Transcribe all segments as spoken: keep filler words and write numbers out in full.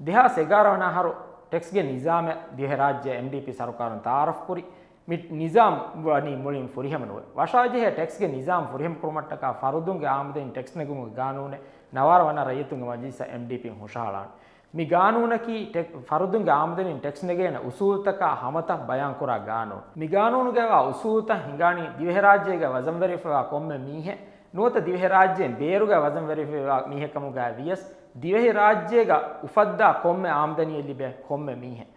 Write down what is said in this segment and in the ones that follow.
ދެހާސް އެގާރަ ވަނަ އަހަރު ޓެކްސްގެ ނިޒާމެއް ދިވެހިރާއްޖެ އެމްޑީޕީ ސަރުކާރުން ތައާރަފް ކުރި. މި ނިޒާމް ވަނީ މުޅިން ފުރިހަމަ ނުވެ. ވަށާޖެހޭ ޓެކްސްގެ ނިޒާމް ފުރިހަމަ ކުރުމަށްޓަކާ ފަރުދުންގެ އާމްދަނީން ޓެކްސް ނެގުމުގެ ގާނޫނެއް ނަވާރަ ވަނަ ރައްޔިތުންގެ މަޖިލިސަށް އެމްޑީޕީން ހުށަހަޅާނެ. މި ގާނޫނަކީ ޓެކް، ފަރުދުންގެ އާމްދަނީން ޓެކްސް ނެގޭނެ އުސޫލުތަކާ ހަމަތައް ބަޔާންކުރާ ގާނޫނު. މި ގާނޫނުގައިވާ އުސޫލުތައް ހިނގާނީ ދިވެހިރާއްޖޭގަ ވަޒަންވެރިފައިވާ ކޮންމެ މީހެއް ނުވަތަ ދިވެހިރާއްޖޭން ބޭރުގަ ވަޒަންވެރިފައިވާ މީހެއްކަމުގައި ވިޔަސް، ދިވެހިރާއްޖޭގަ އުފައްދާ ކޮންމެ އާމްދަނީއެއް ލިބޭ ކޮންމެ މީހެއް.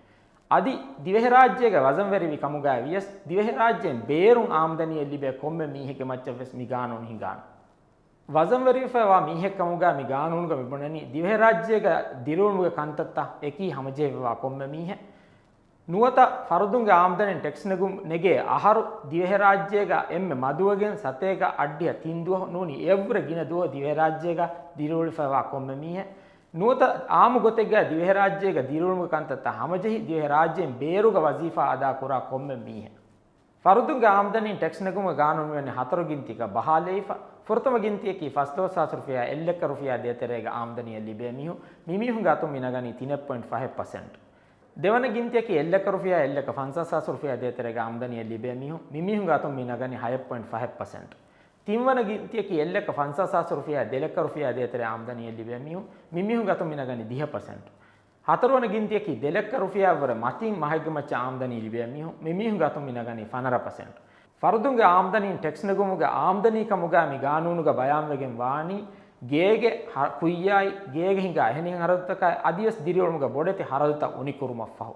އަދި ދިވެހިރާއްޖޭގަ ވަޒަންވެރިވި ކަމުގައި ވިޔަސް، ދިވެހިރާއްޖޭން ބޭރުން އާމްދަނީއެއް ލިބޭ ކޮންމެ މީހެއްގެ މައްޗަށްވެސް މި ގާނޫނު ހިނގާނެ. ވަޒަންވެރިވެފައިވާ މީހެއްކަމުގައި މި ގާނޫނުގަ މިބުނަނީ، ދިވެހިރާއްޖޭގަ ދިރިއުޅުމުގެ ކަންތައްތައް އެކީ ހަމަޖެހިފައިވާ ކޮންމެ މީހެއް. ނުވަތަ ފަރުދުންގެ އާމްދަނީން ޓެކްސް ނެގު، ނެގޭ އަހަރު ދިވެހިރާއްޖޭގަ އެންމެ މަދުވެގެން ސަތޭކަ އަށްޑިހަ ތިން ދުވަހު ނޫނީ އެއަށްވުރެ ގިނަ ދުވަހު ދިވެހިރާއްޖޭގަ ދިރިއުޅިފައިވާ ކޮންމެ މީހެއް. ނުވަތަ އާއްމު ގޮތެއްގައި ދިވެހިރާއްޖޭގަ ދިރިއުޅުމުގެ ކަންތައްތައް ހަމަޖެހި ދިވެހިރާއްޖޭން ބޭރުގަ ވަޒީފާ އަދާކުރާ ކޮންމެ މީހެއް. ފަރުދުންގެ އާމްދަނީން ޓެކްސް ނެގުމުގެ ގާނޫނު މިވަނީ ހަތަރު ގިންތިއަކަށް ބަހާލައިފަ. ފުރަތަމަ ގިންތިއަކީ ފަސްދޮޅަސް ހާސް ރުފިޔާ އެއްލައްކަ ރުފިޔާ ދޭތެރޭގަ އާމްދަނީއެއް ލިބޭ މީހުން. މިމީހުންގެ އަތުން މި ނަގަނީ ތިނެއް ޕޮއިންޓް ފަހެއް ޕަސެންޓް. ދެވަނަ ގިންތިއަކީ އެއްލައްކަ ރުފިޔާ އެއްލައްކަ ފަންސާސް ހާސް ރުފިޔާ ދޭތެރޭގަ އާމްދަނީއެއް ލިބޭ މީހުން. މިމީހުންގެ އަތުން މި ނަގަނީ ހައެއް ޕޮއިންޓް ފަހެއް ޕަސެންޓް. ތިންވަނަ ގިންތިއަކީ އެއްލައްކަ ފަންސާސް ހާސް ރުފިޔާ ދެލައްކަ ރުފިޔާ ދޭތެރޭ އާމްދަނީއެއް ލިބޭ މީހުން. މިމީހުންގެ އަތުން މި ނަގަނީ ދިހަ ޕަސެންޓް. ހަތަރުވަނަ ގިންތިއަކީ ދެލައްކަ ރުފިޔާއަށްވުރެ މަތިން މަހެއްގެ މައްޗަށް އާމްދަނީ ލިބޭ މީހުން. މިމީހުންގެ އަތުން މި ނަގަނީ ފަނަރަ ޕަސެންޓް. ފަރުދުންގެ އާމްދަނީން ޓެކްސް ނެގުމުގެ އާމްދަނީ ކަމުގައި މި ގާނޫނުގަ ބަޔާންވެގެން ވާނީ، ގޭގެ ހަ-، ކުއްޔާއި، ގޭގަ ހިނގާ އެހެނިހެން ހަރަދުތަކާއި، އަދިވެސް ދިރިއުޅުމުގެ ބޮޑެތި ހަރަދުތައް އުނިކުރުމަށްފަހު.